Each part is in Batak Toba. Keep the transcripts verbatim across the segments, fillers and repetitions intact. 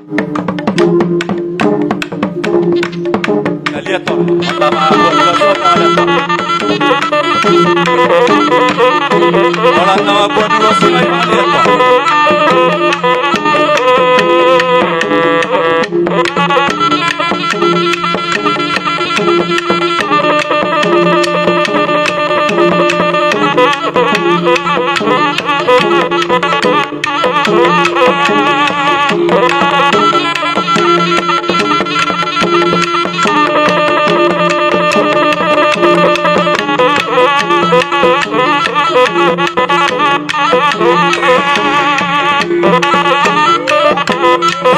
Lihat, Tor. Pertama, buat dua, Tor. Lihat, Tor. Bola nama buat dua, Tor. Lihat, Tor.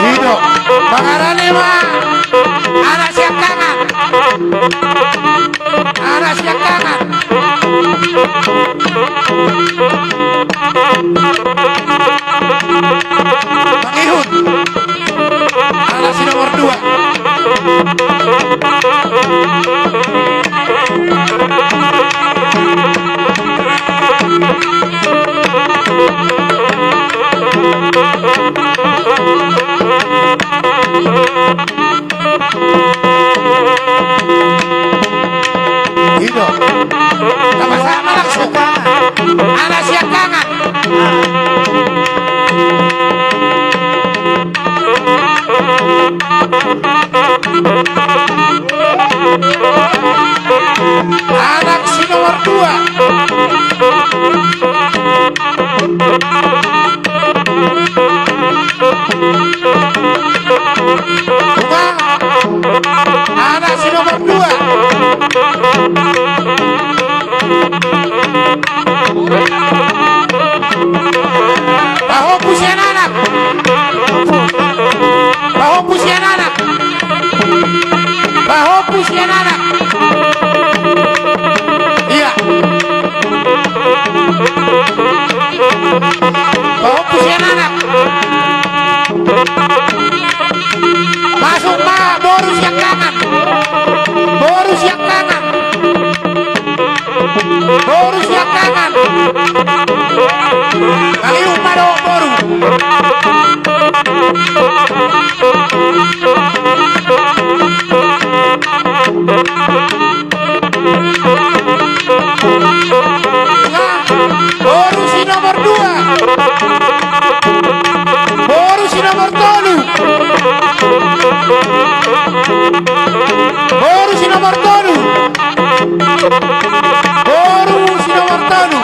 Ido, mangarani ma anak siangkangan. Anak siangkangan. Mangihut. Anak si nomor dua. Ido. Sama-sama langsung. Anak siangkangan. Anak si nomor dua. Anak si nomor dua. Pahompu sian anak. Pahompu sian anak. Pahompu sian anak. Iya. Pahompu sian anak. Masuk ma boru siangkangan. Boru siangkangan. Boru siangkangan. Maliuk ma dohot boru. Boru si nomor dua. Boru si nomor tolu. Boru si nomor tolu. Boru si nomor tolu.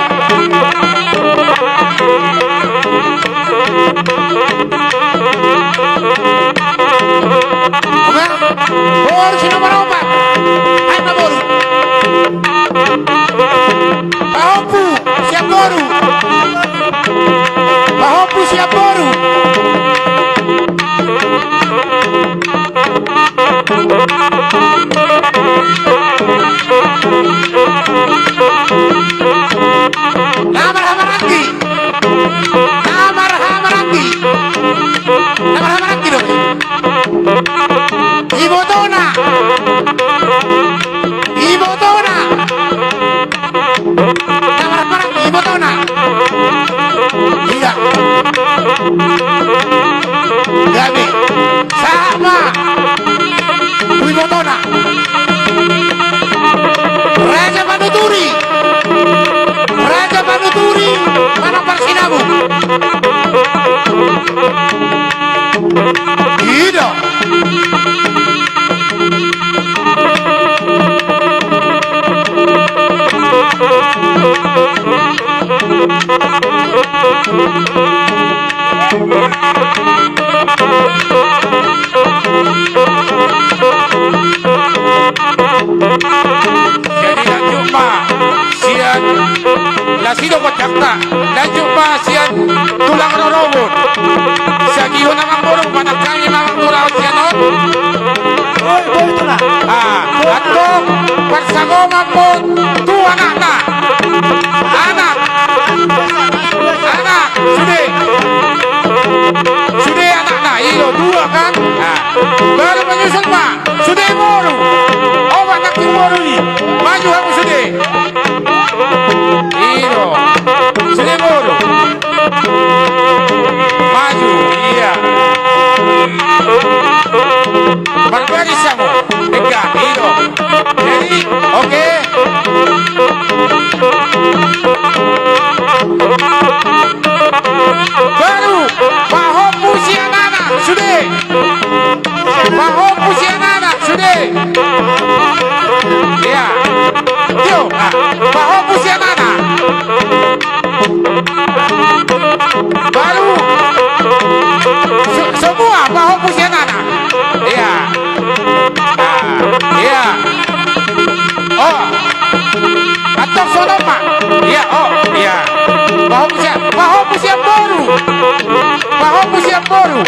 Boru si nomor opat. Ai ma boru. Pahompu sian boru. Pahompu sian boru. Na marhahamaranggi. Na marhahamaranggi. Na marhahamaranggi do. Ibotona. Ibotona. Na marhahamaranggi ibotona. Iya. Gabe. Sahat ma. Ibotona. Raja Panuturi. Raja Panuturi. Manang Parsinabung. Ido. Jadi lanjut ma sian, las i do gocangta, lanjut ma sian tulang rorobot. Sagihon amangboru, manang hami ma amang tu raut sian on. Ah, antong parsagomon ma tu anakna. Anak. Anak, sude. Sude anakna, i do dua kan? Ah. Baru menyusul ma. Sude boru. Obat nangkin boru i. Maju hamu sude. I do. Sude boru. Maju, iya. Marbaris hamu. Ega, i do. Jadi, oke. Baru, pahompu sian anak, sude. Pahompu sian anak, sude. Iya. Tio, ah, pahompu sian anak. Baru. Se-, semua pahompu sian anak. Iya. Ah, iya. Oh. Antong songon on ma. Iya, oh, iya. Pahompu sian, pahompu sian boru. Pahompu sian boru.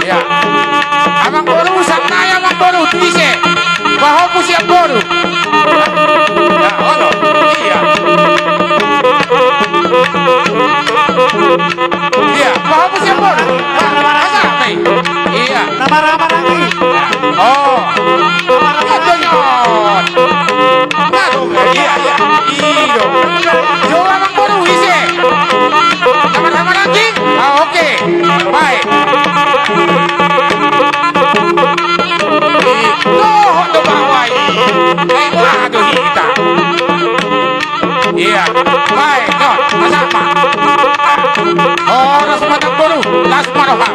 Iya. Amangboru, sannari amangboru, tu ise. Pahompu sian boru. Nah, olo. Iya. Iya, pahompu sian boru. Nah, masa, Mei? Iya. Nama-nama lagi. Oh. Iya, iya. Iya. Iya, amangboru, ise. Nama-nama lagi. Ah, oke. Baik. Dohot do bahwa i. Baik, wah, do hita. Iya. Baik, no, sama. Horas ma, amangboru, las ma roham.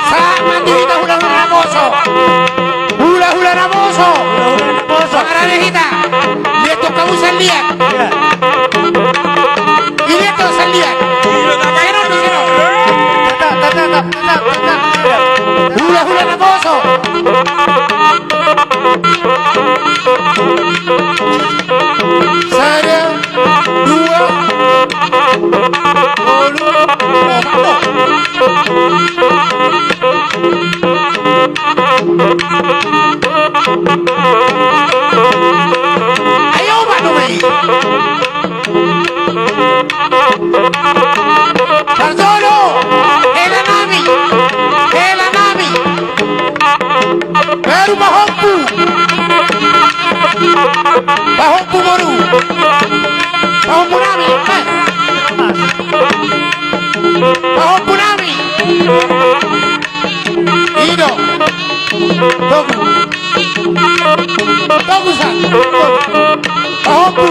Sahat ma di hita hulahula na boso. Hulahula na boso. Hulahula na boso. Mangarade hita. Liat do hamu salian. Iya. Liat do salian. Seno do, seno. Tetap, tetap, tetap, tetap. Hulahula na boso. Sada, dua, tolu, opat. Ayo, Pak Dubes. Parjolo, hela nami, hela nami. Baru pahompu. Pahompu boru. Pahompu nami, eh. Pahompu nami. I do. Togu. Togu sa. Pahompu.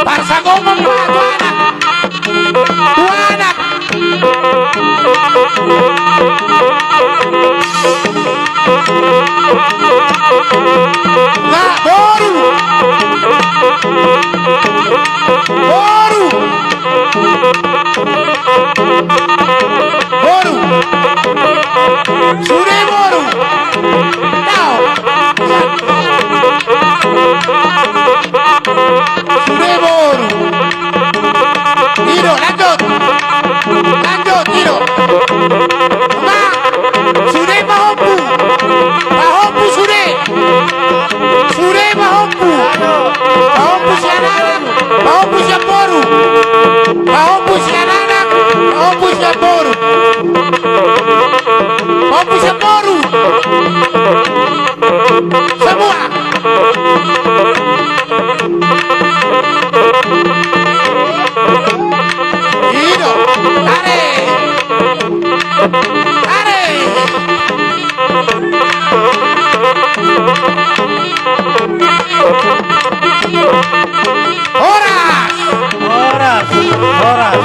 Parsangoman ma tu anak. Tu anak. Nga boru. Boru. Boru. Sude boru. Dao. Sude boru. I do, lanjut. Lanjut, i do. Nga. Sude pahompu. Pahompu sude. Sude pahompu. Pahompu sian anak. Pahompu sian boru. Pahompu sian anak. Pahompu sian boru. Pahompu sian boru. Semua. I do. Tarik. Tarik. Horas. Horas. Horas.